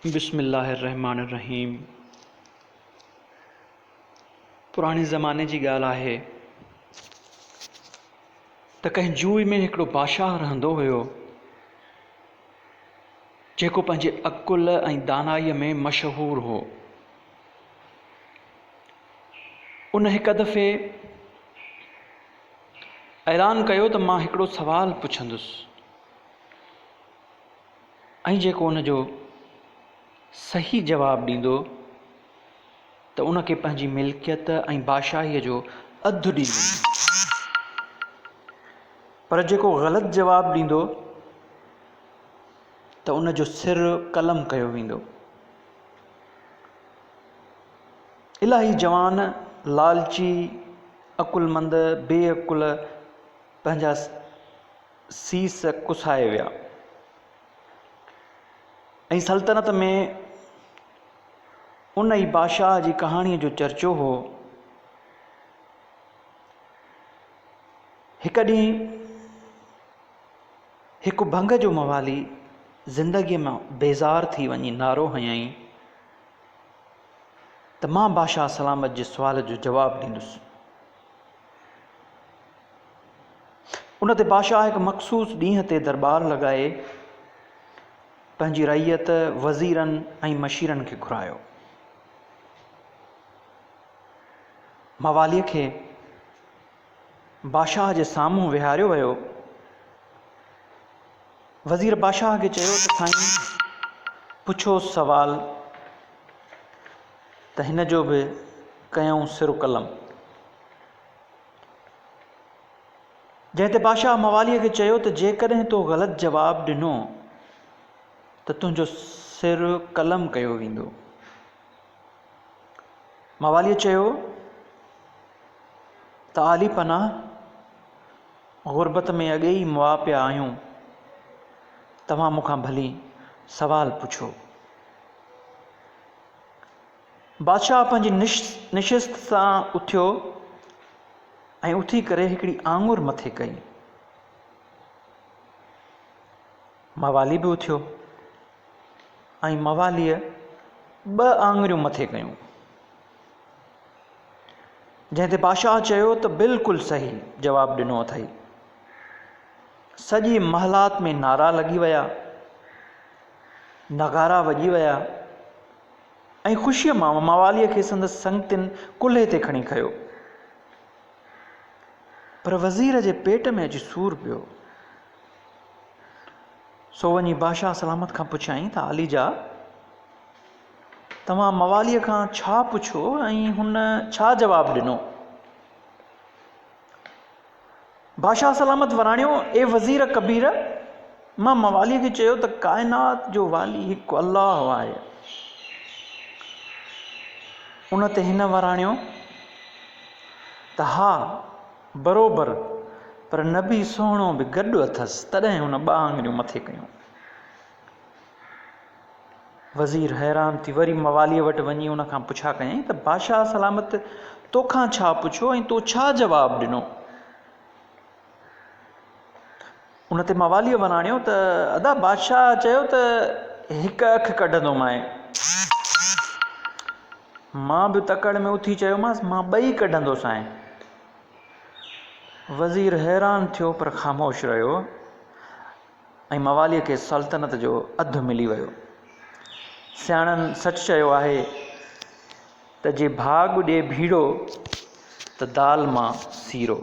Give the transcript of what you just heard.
بسم الله الرحمٰن الرحيم پراڻي زماني جي ڳالهه آهي ته ڪنهن جوء ۾ هڪڙو بادشاهه رهندو هيو جيڪو پنهنجي عقل ۽ دانائيء ۾ مشهور هو. ان هڪ دفعي اعلان ڪيو ته مان هڪڙو سوال پڇندس ۽ جيڪو ان جو صحيح جواب ڏيندو ته ان کي پنهنجي ملڪيت ۽ بادشاهيء جو اڌ ڏيندس. پر جيڪو غلط جواب ڏيندو ته ان جو سر قلم ڪيو ويندو. الاهي جوان لالچي، عقلمند، بي عقل پنهنجا سيس ڪسائي ويا ۽ سلطنت ۾ ان ئي بادشاهه جي ڪهاڻيء جو چرچو هو. هڪ ڏينهن هڪ ڀنگ جو موالي زندگيء مان بيزار ٿي وڃي نعرو هنيائين ته مان بادشاهه سلامت جي سوال جو جواب ڏيندس. ان تي بادشاهه هڪ مخصوص ڏينهن تي درٻار لڳائي پنهنجي رعيت، وزيرن ۽ مشيرن کي گهرايو. مواليء کي بادشاهه جي سامهون ويهاريو ويو. وزير بادشاهه کي چيو ته سائين پڇوس سوال ته هن جو به ڪيائون سر قلم. جنهن تي بادشاهه مواليء کي چيو ته جيڪڏهن تو غلط جواب ڏنو ته تنهنجو سر قلم ڪيو ويندو. مواليء چيو ته عالي پناهه غربت ۾ اڳي ئي مئا پيا آهيون، توهان مون کان ڀلي سوال پڇو. بادشاهه پنهنجي نشست تان اٿيو ۽ اٿي ڪري هڪڙي آڱر مٿي ڪئي. موالي به اٿيو ۽ مواليء ٻه آڱريون مٿي ڪيون. جنهن تي بادشاهه چيو ته بلڪل صحيح جواب ڏنو اٿئي. سڄي محلات ۾ نعرا لڳي ويا، نغارا وڄي ويا. ۽ خوشيء مان مواليء کي سندس سنگتين ڪلهي تي کڻي کنيو. پر وزير جي پيٽ ۾ اچي سور پيو. سو وڃي بادشاهه سلامت کان پڇيائين ته عاليجا! توهان مواليء کان ڇا پڇيو ۽ هن ڇا جواب ڏنو؟ بادشاهه سلامت وراڻيو، اي وزير ڪبير! مان مواليء کي چيو ته ڪائنات جو والي هڪ الله آهي. ان تي هن وراڻيو ته ها بروبر پر نبي سهڻو به گڏ اٿس تڏهن هن ٻه آڱريون مٿي ڪيون. وزير حيران ٿي وري مواليء وٽ وڃي ان کان پڇا ڪيائين ته بادشاهه سلامت توکان ڇا پڇيو ۽ تو ڇا جواب ڏنو؟ ان تي مواليء وراڻيو ته ادا بادشاهه چيو ته هڪ اک ڪڍندومانء. مان به تڪڙ ۾ اٿي چيومانس مان ٻئي ڪڍندوسانء. وزير حيران ٿيو پر خاموش رهيو. ۽ مواليء کي سلطنت جو اڌ ملي ويو. سياڻن سچ چيو آهي ته جي ڀاڳ ڏي ڀيڙو ته دال مان سيرو.